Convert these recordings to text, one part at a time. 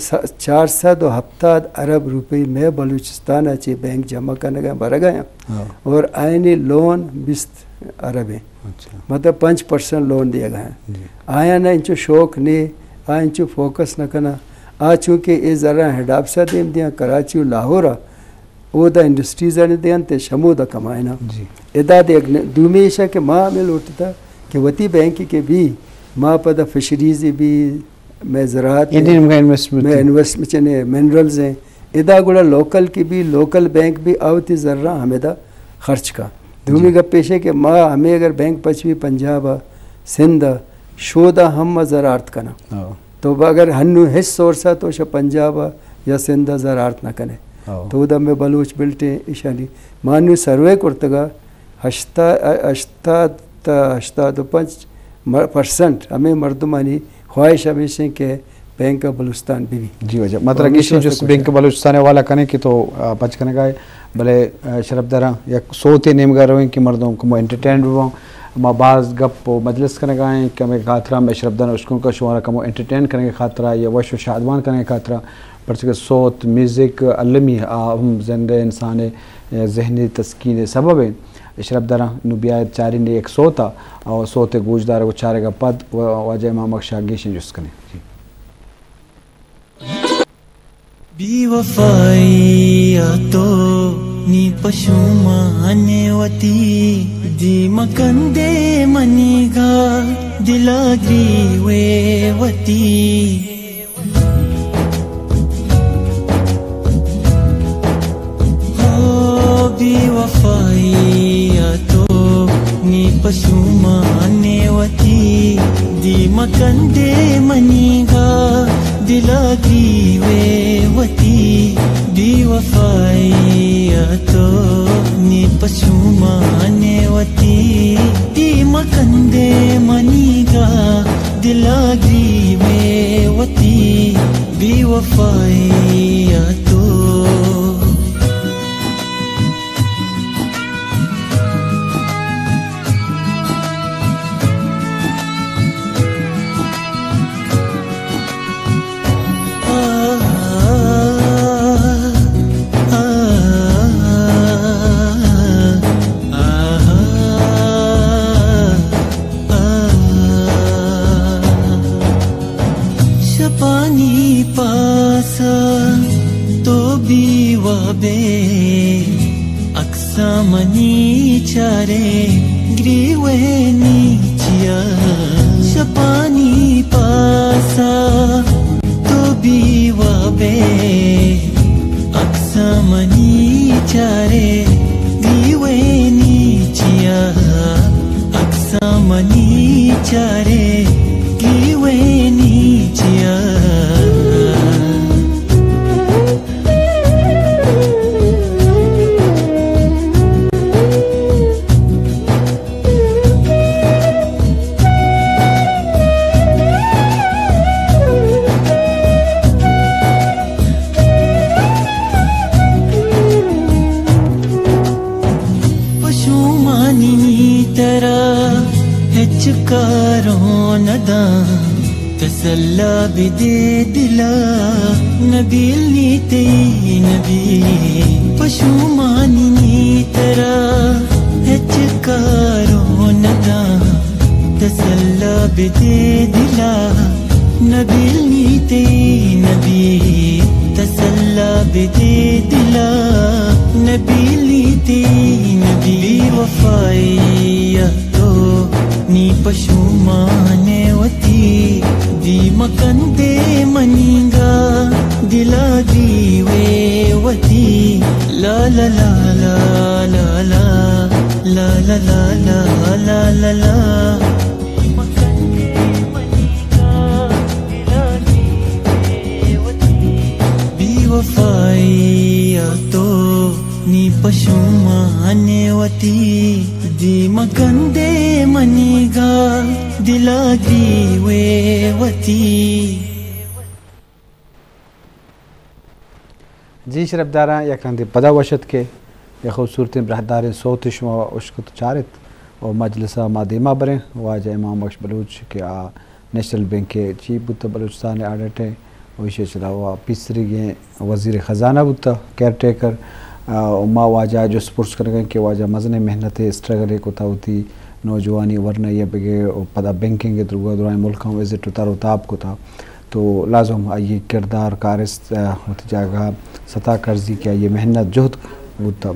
س-، چار سد و ہپتاد ارب روپی مئے بلوچستان ءَ چہ بینک جمع کنگ ءَ برگ ءَ اَنت۔ ہاں۔ اور آیانی لون بیست ارب ایں۔ اچھا۔ مطلب پنچ پرسنٹ لون دیگ ءَ ایں۔ جی۔ آیاں ءَ انچو شوق نے، آ انچو فوکس نہ کناں۔ آ چونکہ اے زراں ہیڈ آفس ءَ دیم دیاں، کراچی و لاہور ءَ، اودا انڈسٹریز ءَ دینت، شمودا کمائیناں۔ جی۔ ادا دیگ نے، دومی ایشاں کہ ما ہمے لوٹتا کہ وتی بینک کہ بی، ما پدا فشریز بی، مئے زراعت یعنی نمگا انویسٹمنٹ مئے تھی۔ انویسٹمنٹ چنے منرلز ایں۔ ادا گڑا لوکل کہ بی، لوکل بینک بی آ وتی زراں ہمیدا خرچ کا۔ دومی جی۔ گپ ایش ایں کہ ما ہمے اگر بینک پچ بی پنجاب ءَ، سندھ ءَ، شودا ہم ما زر آرت کناں۔ ہاں۔ تو اگر ہنو ہچ سورس ءَ تو شہ پنجاب ءَ یا سندھ ءَ زر آرت نہ کنے۔ ہاں۔ تو اودا مئے بلوچ بلٹیں ایشانی، ما نوں سروے کرتگا، ہشتا-، ہشتاد تا ہشتاد و پنچ مر-، پرسنٹ ہمے مردمانی خواہش ہمیش ایں کہ بینک آف بلوچستان بہ بی۔ جی واجہ، ما ترا اور گیشیں جست بینک بلوچستان ءِ حوالہ کنیں کہ تو، آ، پچ کنگا ئے، بلے، آ، شرپ داراں یک سوتے نیمگا رویں کہ مردم کمو انٹرٹین بباں۔ ما باز گپ و مجلس کنگا ایں کہ ہمے خاطرا مئے شرپ داراں اشکنوکا شمارا کمو انٹرٹین کنگ ءِ خاطرا یا وش و شادمان کنگ ءِ خاطرا، پرچہ کہ سوت، میوزک المی آ ہم زندہ انسان ءِ ذہنی تسکین ءِ سبب ایں۔ شرپ داراں نوں بیائید چاریں یک سوتا، او سوت ءِ گوشدارگ و چارگا پد و-، واجہ امام بخش ءَ گیشیں جست کنیں۔ جی۔ بے وفائی ءَ تو نی پشومان ئے وتی، دیم ءَ کندے منیگا دل ءَ گریوے وتی۔ ہو بے وفائی ءَ تو نی پشومان ئے وتی، دیم ءَ کندے منیگا دل ءَ گریوے وتی۔ بے وفائی ءَ تو نی پشومان ئے وتی، دیم ءَ کندے منیگا دل ءَ گریوے وتی۔ بے وفائی ءَ تو۔ شپانی پاسا تو بے وابے، اکساں منی چارے گریوے نی چیا۔ شپانی پاسا تو بے وابے، اکساں منی چارے گریوے نی چیا۔ اکساں منی چارے گریوے نی چیا۔ پشومانی نی ترا ہچ کارو نداں، تسلا بدے دلا، نبیل نی تئی نبی۔ پشومانی نی ترا ہچ کارو نداں، تسلا بدے دلا، نبیل نی تئی نبی۔ تسلا بدے دلا، نبیل نی تئی نبی۔ بے وفائی ءَ تو نی پشومان ئے وتی، دیم ءَ کندے منیگا دل ءَ گریوے وتی۔ لا لا لا لا لا۔ بے وفائی ءَ تو نی پشومان ئے وتی، دیم ءَ کندے منیگا دل ءَ گریوے وتی۔ جی شرپداراں، یک رندے پدا وش اتک ئے، یک خوبصورتیں براہداریں سوتے شما اشکت چارت و مجلس ءَ ما دیما بریں۔ واجہ امام بخش بلوچ کہ آ نیشنل بینک ءِ چیف بوتہ بلوچستان ءِ آڈٹ ءِ، و ایشی چہ علاوہ پیسریگیں وزیر خزانہ بوتا، کیئر ٹیکر۔ آ، و ما واجہ جست پرس کنگا کہ واجہ مزنیں محنت اسٹرگل کتا وتی نوجوانی ورنا یا بگے و پدا بینکنگ درگا درائیں ملکاں وزٹ و تر و تاب کتا۔ تو لازم آئی کردار کارست، آ، وتی جاگہ ستا کرزی کہ آئی محنت جہد بوتا۔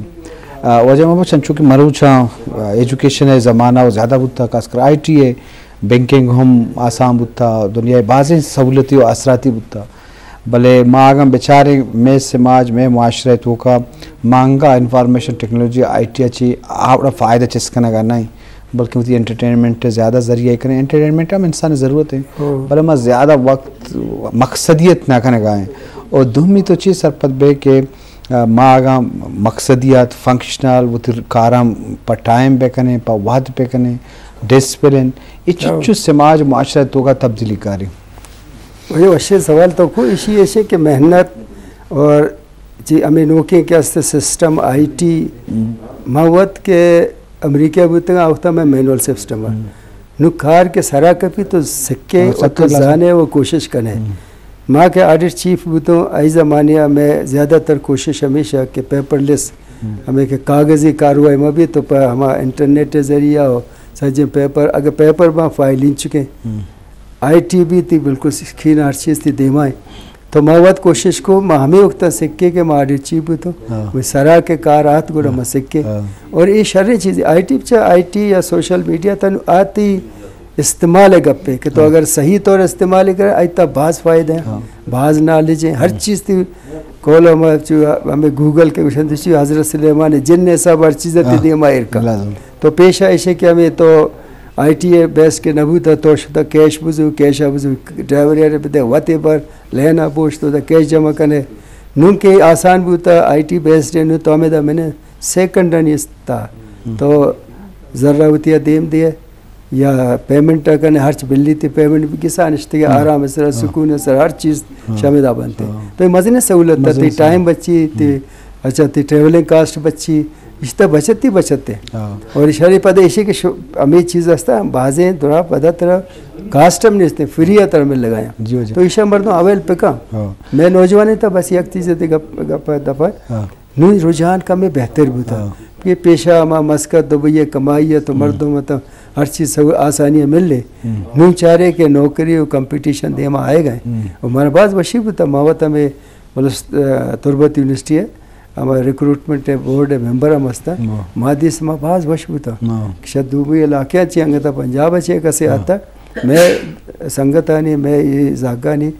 آ، واجہ محمد، چنچو کہ مروچاں، آ، ایجوکیشن ءِ زمانہ و زیادہ بوتا، خاص کر آئی ٹی ءِ بینکنگ ہم آسان بوتا، دنیا ءِ بازیں سہولتی و آسراتی بوتا۔ بلے ما اگاں بچاریں مئے سماج، مئے معاشرہ ءِ توکا ما انگا انفارمیشن ٹیکنالوجی، آئی ٹی ءَ چی آ وڑا فائدہ چست کنگا نہ ایں، بلکہ وتی انٹرٹینمنٹ ءِ زیادہ ذریعہ کنیں۔ انٹرٹینمنٹ ہم انسان ءِ ضرورت ہے، ہاں۔ بلے ما زیادہ وقت مقصدیت نہ کنگا ایں۔ اور دومی تو چی سرپد بے کہ آ، ما اگاں مقصدیات، فنکشنل، وتی کاراں پہ ٹائم بکنیں، پہ وھد بکنیں، ڈسپلن، اے ہاں۔ چچو سماج معاشرہ توکا تبدیلی کاری؟ بڑے وشیں سوال تو کو، ایشی ایشے کہ محنت اور جی ہمیں نوکیں کہ است سسٹم آئی ٹی، ہم۔ ما وت کہ امریکہ بوتگاں، آ وقتا میں مینول سسٹم ہے۔ ہم۔ نو کار کہ سرا کپی تو سکے ہاں، و تو سکے لازم۔ زانے و کوشش کنے۔ ہم۔ ما کہ آڈٹ چیف بوتوں، آئی زمانے ءَ میں زیادہ تر کوشش ہمیشہ کہ پیپر لیس، ہم۔ ہمیں کہ کاغذی کاروائی ما بھی تو پہ ہما انٹرنیٹ ذریعہ ہو، سجیں پیپر، اگر پیپر با فائل انچکیں، ہم۔ آئی ٹی بھی تی بالکل سکین ہر چیز تی دیما ہے۔ تو ما وت کوشش کو، ما ہمیں وقت سکے کہ ما آڈٹ چیف بوتوں، ہاں۔ وہ سرا کے کار آت گڑا ہاں۔ ما سکے۔ ہاں۔ اور یہ شریں چیز، آئی ٹی چا، آئی ٹی یا سوشل میڈیا تن آتی استعمال ءِ گپے کہ تو ہاں۔ اگر صحیح طور استعمال کرے، آئی تا باز فائدہ ہیں، ہاں۔ باز نالج ہیں، ہر ہم۔ چیز تی کول ہم چو ہمیں گوگل کے گوشن تو چو حضرت سلیمان جن حساب ہر چیز تی ہاں۔ دیما ایر کا۔ لازم۔ تو پیش ایشے کہ ہمیں تو آئی ٹی بیس کے نبوتا تو شتا کیش بزو، کیش بزو، ڈرائیور یار بدے وتے بر لینا بوش تو دا کیش جمع کنے۔ نون کے آسان بوتا آئی ٹی بیس دے نو تو ہمیں دا میں نے سیکنڈ نہیں استا۔ ہم۔ تو ذرا ہوتی ہے دیم دے۔ یا پیمنٹ کنئے، ہرچ بلی تی پیمنٹ بکسا نشتگے، ہاں۔ آرام سرا، ہاں۔ سکون سرا، ہر چیز ہاں۔ شامل بنتے۔ ہاں۔ تو یہ مزنیں سہولت ہے، مزنیں تی ٹائم سہولت۔ بچی، تی، ہم۔ اچھا، تی ٹریولنگ کاسٹ بچی، اشتا بچت تی بچت ہے۔ ہاں۔ اور اشاری پدے ایشی کہ شو-، ہمیں چیز ہستا، بازیں درا پدا ترا کاسٹ ہم نہیں استے، فری ہے ترا مل لگایا۔ جی، جی۔ تو ایشا مردم اویل پکا۔ ہاں۔ میں نوجوان تا بس یک چیز تی گپ، گپ دفعہ۔ ہاں۔ نوں رجحان کمے بہتر بوتا۔ ہاں۔ کہ پیشہ ہما مسکت، دبئی ءَ کمائی ءَ تو ہم۔ مردم ءَ تو ہر چیز سو-، آسانی ءَ ملے۔ ہم۔ نوں چارے کہ نوکری و کمپٹیشن دیما آئے گئے۔ ہم۔ و مارا باز وشی بوتا، ما وت ہمیں بلوچ-، ا، تربت یونیورسٹی ءَ ہما ریکروٹمنٹ بورڈ ءِ ممبر ہم ہستا۔ ہاں۔ ما دیس ما باز وش بوتا۔ ہاں۔ کہ شاید دومی علاقے چی انگتا پنجاب چی کسے ہاں۔ آتا۔ میں سنگتانی، میں یہ زاگانی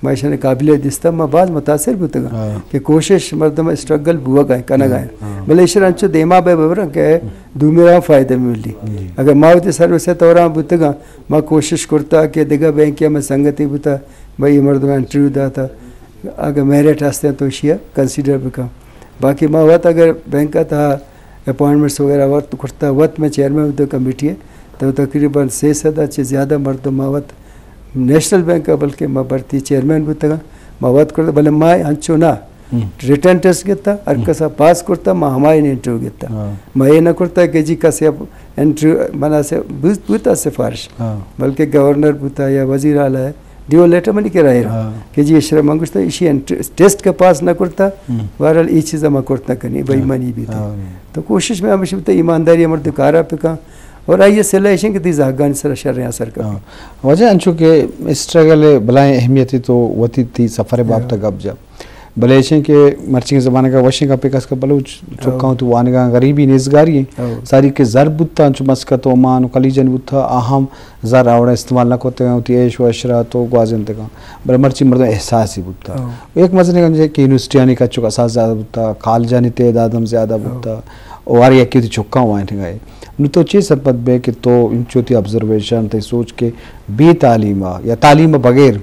ما ایشانی قابل دیستہ، ما باز متاثر بوتگاں ہاں۔ کہ کوشش مردم اسٹرگل بوگا ہے، کنگا ہے۔ ہاں۔ بلے ایشرا انچو دیما بے ببرن کہ دومی را فائدہ ملی۔ جی۔ اگر ما وتی سروس طورا بوتگاں، ما کوشش کرتا کہ دگہ بینک میں سنگتی بوتا، بھئی یہ مردم انٹرویو داتا، اگر میرٹ ہستے تو اشیا کنسیڈر بکن۔ باقی ما وت اگر بینک تھا اپوائنٹمنٹس وغیرہ وت کرتا، وت میں چیئرمین بوتوں کمیٹی ءِ، تو تقریباً سئے سد ءَ چہ زیادہ مردم ما وت نیشنل بینک ءَ، بلکہ ما بھرتی چیئرمین بوتگاں، ما وت کرتا، بلے ما انچو نہ، ہم۔ ریٹن ٹیسٹ گتا، ہر ہم۔ کسا پاس کرتا، ما ہمائی انٹرویو گتا۔ ہاں۔ ما یہ نہ کرتا کہ جی کسے اب انٹرویو منا سے بوت-، بوتا سفارش، ہاں۔ بلکہ گورنر بوتا یا وزیر اعلیٰ ہے، دیو لیٹر منی کرا ایرا ہاں۔ کہ جی اشرا من گوشتا، ایشی انٹر-، ٹیسٹ کے پاس نہ کرتا، ہم۔ بہرحال ای چیز ما کرتا کنی، بے ہاں۔ ایمانی بیتا۔ ہاں۔ تو کوشش میں ہمیشہ بوتا ایمانداری مردم کارا پکا، اور آئی صلاح ایشن کہ تی زاگان سر شر اثر کا۔ ہاں۔ واجہ انچو کہ اسٹرگل بلائیں اہمیت تو وتی تی سفر باب ہاں۔ تک گپ جا۔ بلے ایشیں کہ مرچی زمانگ ءَ وشیں گپے کس کہ بلوچ ہاں۔ چکاں تو وانگاں غریبی نیزگاری ہیں۔ ہاں۔ ساری کہ زر بوتا، انچو مسکت و عمان و کلیجن بوتا، آہم زر آوڑا استعمال نہ کرتے گا، وتی عیش و عشرت و گوازینتے گا۔ بلے مرچی مردم احساسی بوتا۔ ہاں۔ ایک مزنے گنجے کہ یونیورسٹیانی کچک اساس زیادہ بوتا، کالجانی تعداد ہم زیادہ ہاں۔ بوتا۔ و ہر یکی وتی چکاں وانٹنگ ءَ۔ نو تو چے سرپد بے کہ تو انچو تی آبزرویشن، تی سوچ کہ بے تعلیم ءَ یا تعلیم ءَ بغیر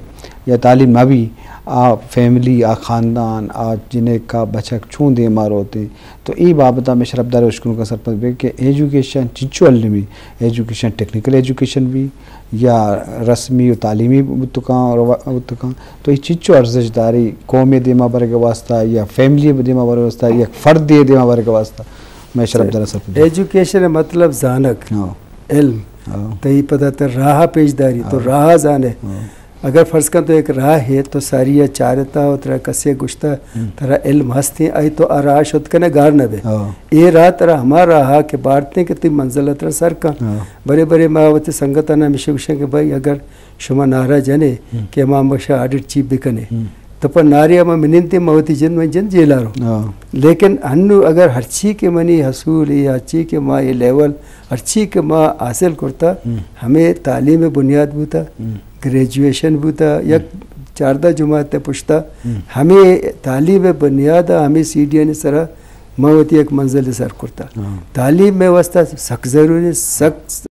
یا تعلیم مہ بی، آ فیملی، آ خاندان، آ جنک، آ بچک چون دیما روتے؟ تو اے بابت ءَ میں شرپدار اشکنوکا سرپد بے کہ ایجوکیشن چنچو المی، ایجوکیشن ٹیکنیکل ایجوکیشن بی، یا رسمی و تعلیمی بوتکاں، روا-، بوتکاں، تو اے چنچو ارزش داری قومے دیما برگ واسطہ یا فیملی دیما برگ واسطہ یا فردے دیما برگ واسطہ؟ میں شرپدار سرپد۔ ایجوکیشن مطلب زانگ، ہاں۔ علم۔ ہاں۔ تئی پدا تر راہ پیش داری، تو ہاں۔ راہ زانے۔ ہاں۔ اگر فرض کن تو یک راہ ہے، تو ساری ءَ چارتا و ترا کسے گوشتا، ہم۔ ترا علم ہستیں، آئی تو آ راہ شت کنے گار نہ بے۔ ہاں۔ اے راہ ترا ہما راہ کہ بارتیں کہ تئی منزل ءَ ترا سر کن۔ ہاں۔ برے برے ما وتی سنگتاں ہمیشہ گوشاں کہ بھائی اگر شما نعرہ جنے ہم۔ کہ امام بخش آڈٹ چیپ بکنے۔ ہم۔ تو پر نعرہ ما مننتے ما وتی جند، من جند جیلا رو۔ ہاں۔ لیکن انو اگر ہرچی کہ منی حصول یا ہرچی کہ ما یہ لیول، ہرچی کہ ما حاصل کرتا، ہم۔ ہمیں تعلیم بنیاد بوتا، ہم۔ گریجویشن بوتا، یک ہم۔ چاردہ جماعت پشتا، ہم۔ ہمیں تعلیم بنیاد، ہمیں سیڑھیانی سرا ما وتی یک منزل سر کرتا۔ ہاں۔ تعلیم میں واسطہ سک ضروری، سک